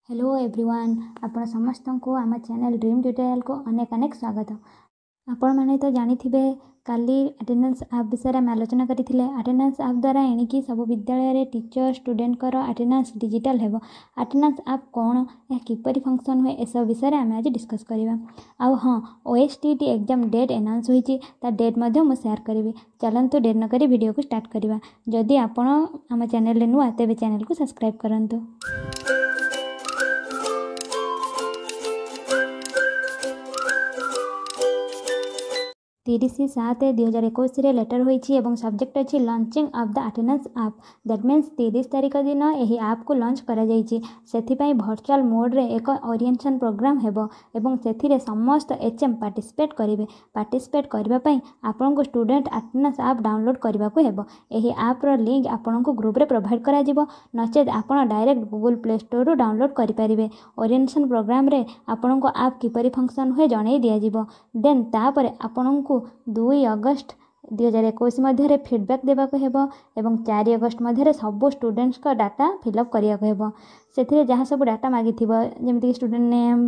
Hello everyone, ଆପଣ ସମସ୍ତଙ୍କୁ ଆମ ଚ୍ୟାନେଲ୍ ଡ୍ରିମ୍ ଟ୍ୟୁଟୋରିଆଲ୍କୁ ଅନେକ ଅନେକ ସ୍ୱାଗତ। ଆପଣମାନେ ତ ଜାଣିଥିବେ, କାଲି ଆଟେଣ୍ଡାନ୍ସ ଆପ୍ ବିଷୟରେ ଆମେ ଆଲୋଚନା କରିଥିଲେ। ଆଟେଣ୍ଡାନ୍ସ ଆପ୍ ଦ୍ୱାରା ଏଣିକି ସବୁ ବିଦ୍ୟାଳୟରେ ଟିଚର୍ ଷ୍ଟୁଡ଼େଣ୍ଟଙ୍କର ଆଟେଣ୍ଡାନ୍ସ ଡିଜିଟାଲ୍ ହେବ। ଆଟେଣ୍ଡାନ୍ସ ଆପ୍ କ'ଣ, ଏହା କିପରି ଫଙ୍କସନ୍ ହୁଏ, ଏସବୁ ବିଷୟରେ ଆମେ ଆଜି ଡିସ୍କସ୍ କରିବା। ଆଉ ହଁ, OSTET exam date announce ହୋଇଛି, ତା ଡେଟ୍ ମଧ୍ୟ ମୁଁ ସେୟାର କରିବି। ଚାଲନ୍ତୁ, ଡେରି ନକରି ଭିଡ଼ିଓକୁ ଷ୍ଟାର୍ଟ କରିବା। ଯଦି ଆପଣ ଆମ ଚ୍ୟାନେଲରେ ନୂଆ, ତେବେ ଚ୍ୟାନେଲକୁ ସବସ୍କ୍ରାଇବ୍ କରନ୍ତୁ। 30/7/2021ରେ ଲେଟର୍ ହୋଇଛି ଏବଂ ସବଜେକ୍ଟ ଅଛି launching of the attendance app. That means 30 ତାରିଖ ଦିନ ଏହି ଆପ୍କୁ ଲଞ୍ଚ କରାଯାଇଛି। ସେଥିପାଇଁ ଭର୍ଚୁଆଲ୍ ମୋଡ଼୍ରେ ଏକ ଓରିଏଣ୍ଟେସନ୍ ପ୍ରୋଗ୍ରାମ୍ ହେବ ଏବଂ ସେଥିରେ ସମସ୍ତ ଏଚ୍ ଏମ୍ ପାର୍ଟିସିପେଟ୍ କରିବେ। ପାର୍ଟିସିପେଟ୍ କରିବା ପାଇଁ ଆପଣଙ୍କୁ ଷ୍ଟୁଡ଼େଣ୍ଟ ଆଟେଣ୍ଡାନ୍ସ ଆପ୍ ଡାଉନଲୋଡ଼୍ କରିବାକୁ ହେବ। ଏହି ଆପ୍ର ଲିଙ୍କ୍ ଆପଣଙ୍କୁ ଗ୍ରୁପ୍ରେ ପ୍ରୋଭାଇଡ଼୍ କରାଯିବ, ନଚେତ୍ ଆପଣ ଡାଇରେକ୍ଟ ଗୁଗୁଲ୍ ପ୍ଲେ ଷ୍ଟୋରରୁ ଡାଉନଲୋଡ଼୍ କରିପାରିବେ। ଓରିଏଣ୍ଟେସନ୍ ପ୍ରୋଗ୍ରାମ୍ରେ ଆପଣଙ୍କୁ ଆପ୍ କିପରି ଫଙ୍କସନ୍ ହୁଏ ଜଣାଇ ଦିଆଯିବ। ଦେନ୍ ତାପରେ ଆପଣଙ୍କୁ 2 ଅଗଷ୍ଟ 2021 ମଧ୍ୟରେ ଫିଡ଼ବ୍ୟାକ୍ ଦେବାକୁ ହେବ ଏବଂ 4 ଅଗଷ୍ଟ ମଧ୍ୟରେ ସବୁ ଷ୍ଟୁଡ଼େଣ୍ଟସ୍ଙ୍କ ଡାଟା ଫିଲ୍ଅପ୍ କରିବାକୁ ହେବ। ସେଥିରେ ଯାହା ସବୁ ଡାଟା ମାଗିଥିବ, ଯେମିତିକି student name,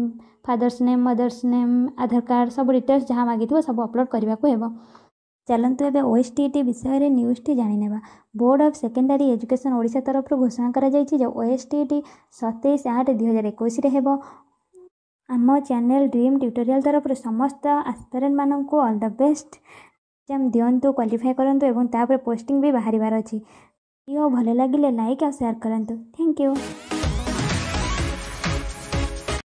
father's name, mother's name, ଆଧାର କାର୍ଡ଼, ସବୁ ଡିଟେଲ୍ସ ଯାହା ମାଗିଥିବ ସବୁ ଅପଲୋଡ଼ କରିବାକୁ ହେବ। ଚାଲନ୍ତୁ, ଏବେ ଓଏସ୍ଟିଇଟି ବିଷୟରେ ନ୍ୟୁଜ୍ଟି ଜାଣିନେବା। Board of secondary education Odisha ତରଫରୁ ଘୋଷଣା କରାଯାଇଛି ଯେ ଓଏସ୍ଟିଇଟି 27/8/2021ରେ ହେବ। ଆମ ଚ୍ୟାନେଲ୍ ଡ୍ରିମ୍ ଟ୍ୟୁଟୋରିଆଲ୍ ତରଫରୁ ସମସ୍ତ ଆସ୍ପିରାଣ୍ଟମାନଙ୍କୁ ଅଲ୍ the best. Exam ଦିଅନ୍ତୁ, କ୍ୱାଲିଫାଏ କରନ୍ତୁ ଏବଂ ତାପରେ ପୋଷ୍ଟିଂ ବି ବାହାରିବାର ଅଛି। ଭିଡ଼ିଓ ଭଲ ଲାଗିଲେ ଲାଇକ୍ ଆଉ ସେୟାର କରନ୍ତୁ। Thank you.